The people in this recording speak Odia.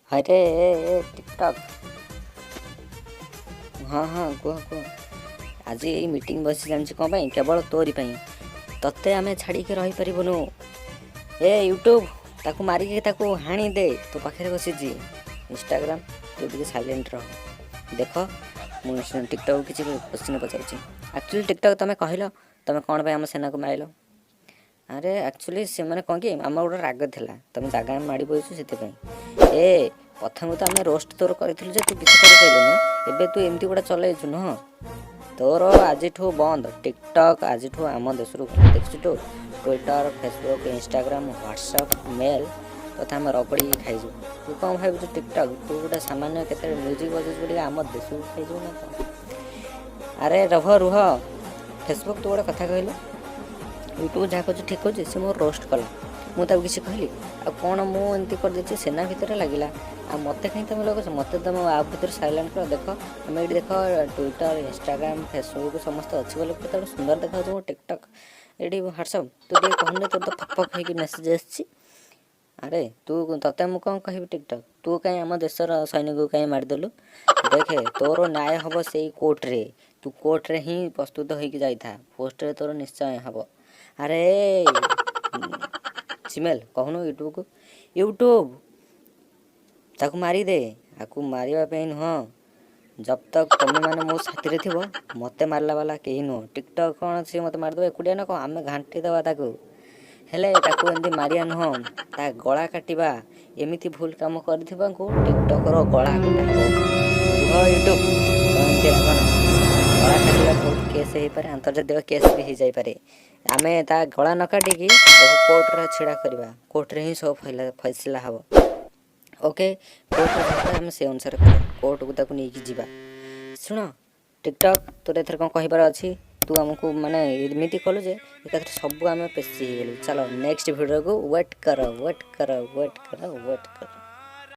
ଆରେ ଏ ଟିକଟକ୍। ହଁ ହଁ, କୁହ କୁହ। ଆଜି ଏଇ ମିଟିଂ ବସି ଜାଣିଛି କ'ଣ ପାଇଁ? କେବଳ ତୋରି ପାଇଁ। ତତେ ଆମେ ଛାଡ଼ିକି ରହିପାରିବୁନୁ। ଏ ୟୁଟ୍ୟୁବ୍, ତାକୁ ମାରିକି ତାକୁ ହାଣି ଦେ, ତୋ ପାଖରେ ବସିଛି। ଇନଷ୍ଟାଗ୍ରାମ, ତୁ ଟିକେ ସାଇଲେଣ୍ଟ ରହ। ଦେଖ, ମୁଁ ଟିକଟକ୍ କିଛି କୋଶ୍ଚିନ୍ ପଚାରୁଛି। ଆକ୍ଚୁଆଲି ଟିକଟକ୍, ତମେ କହିଲ, ତମେ କ'ଣ ପାଇଁ ଆମ ସେନାକୁ ମାରିଲ? ଆରେ ଆକ୍ଚୁଆଲି ସେମାନେ କ'ଣ କି ଆମର ଗୋଟେ ରାଗ ଥିଲା, ତମେ ଜାଗା ଆମେ ମାଡ଼ି ବସିଛୁ ସେଥିପାଇଁ। ଏ ପ୍ରଥମେ ତ ଆମେ ରୋଷ୍ଟ ତୋର କରିଥିଲୁ ଯେ ତୁ କିଛି କରିପାରିଲୁନି। ଏବେ ତୁ ଏମିତି ଗୋଟେ ଚଲେଇଛୁ ନୁହଁ? ତୋର ଆଜିଠୁ ବନ୍ଦ ଟିକଟକ୍, ଆଜିଠୁ ଆମ ଦେଶରୁ। ଦେଖୁଛୁ ତୁ, Twitter, Facebook, Instagram, WhatsApp, mail ତଥା ଆମେ ରଗଡ଼ିକି ଖାଇଯିବୁ। ତୁ କ'ଣ ଭାବୁଛୁ ଟିକଟକ୍, ତୁ ଗୋଟେ ସାମାନ୍ୟ କେତେ ମ୍ୟୁଜିକ୍ ବଜାଉଛୁ ବୋଲି ଆମ ଦେଶକୁ ଖାଇଯିବୁ ନା କ'ଣ? ଆରେ ରହ ରୁହ। ଫେସବୁକ୍, ତୁ ଗୋଟେ କଥା କହିଲୁ, ୟୁଟ୍ୟୁବ୍ ଯାହା କହୁଛୁ ଠିକ୍ କହୁଛି? ସେ ମୋର ରୋଷ୍ଟ କଲା, ମୁଁ ତାକୁ କିଛି କହିଲି? ଆଉ କ'ଣ ମୁଁ ଏମିତି କରିଦେଇଛି, ସେନା ଭିତରେ ଲାଗିଲା, ଆଉ ମୋତେ କାହିଁ ତମେ ଲଗାଉଛ? ମୋତେ ତମ ଆପ୍ ଭିତରେ ସାଇଲେଣ୍ଟ କର। ଦେଖ, ଆମେ ଏଇଠି ଦେଖ, ଟ୍ୱିଟର, ଇନଷ୍ଟାଗ୍ରାମ, ଫେସବୁକ୍ ସମସ୍ତେ ଅଛି ବୋଲି କେତେ ଗୋଟେ ସୁନ୍ଦର ଦେଖାଯାଉଛି ମୋ ଟିକଟକ୍। ଏଇଠି ହ୍ୱାଟ୍ସଆପ୍, ତୁ ଟିକେ କହୁନି, ତୋର ତ ଫକ୍ ଫକ୍ ହେଇକି ମେସେଜ୍ ଆସିଛି। ଆରେ ତୁ, ତତେ ମୁଁ କ'ଣ କହିବି? ଟିକଟକ୍, ତୁ କାହିଁ ଆମ ଦେଶର ସୈନିକକୁ କାହିଁ ମାରିଦେଲୁ? ଦେଖେ, ତୋର ନ୍ୟାୟ ହେବ ସେଇ କୋର୍ଟରେ। ତୁ କୋର୍ଟରେ ହିଁ ପ୍ରସ୍ତୁତ ହେଇକି ଯାଇଥା, ପୋଷ୍ଟରେ ତୋର ନିଶ୍ଚୟ ହେବ। ଆରେ ଜିମେଲ୍, କହୁନୁ ୟୁଟ୍ୟୁବକୁ। ୟୁଟ୍ୟୁବ୍, ତାକୁ ମାରିଦେ। ଆକୁ ମାରିବା ପାଇଁ ନୁହଁ, जब तक ତମେମାନେ ମୋ ସାଥିରେ ଥିବ, ମୋତେ ମାରିଲା ବାଲା କେହି ନୁହଁ। ଟିକଟକ୍ କ'ଣ ସିଏ ମୋତେ ମାରିଦେବ ଏକୁଟିଆ ନା କ'ଣ? ଆମେ ଘାଣ୍ଟି ଦେବା ତାକୁ। ହେଲେ ତାକୁ ଏମିତି ମାରିବା ନୁହଁ, ତା ଗଳା କାଟିବା। ଏମିତି ଭୁଲ କାମ କରିଥିବାଙ୍କୁ ଟିକଟକ୍ର ଗଳା କଟା ହେବ। ରୁହ ୟୁଟ୍ୟୁବ୍, ଏମିତି ରାଗନା। ଗଳା କାଟିଲା ବହୁତ କେସ୍ ହେଇପାରେ, ଆନ୍ତର୍ଜାତିକ କେସ୍ ବି ହେଇଯାଇପାରେ। ଆମେ ତା ଗଳା ନ କାଟିକି ତାକୁ କୋର୍ଟରେ ଛିଡ଼ା କରିବା। କୋର୍ଟରେ ହିଁ ସବୁ ଫଇସଲା ହେବ। ଓକେ, କୋର୍ଟରେ ଯାହା ଆମେ ସେ ଅନୁସାରେ କରିବା। କୋର୍ଟକୁ ତାକୁ ନେଇକି ଯିବା। ଶୁଣ ଟିକଟକ୍, ତୋର ଏଥିରେ କ'ଣ କହିବାର ଅଛି? ତୁ ଆମକୁ ମାନେ ଏମିତି କଲୁ ଯେ ଏକାଥରେ ସବୁ ଆମେ ପେଶି ହେଇଗଲୁ। ଚାଲ, ନେକ୍ସଟ ଭିଡ଼ିଓକୁ ୱେଟ୍ କର, ୱେଟ୍ କର, ୱେଟ୍ କର, ୱେଟ୍ କର।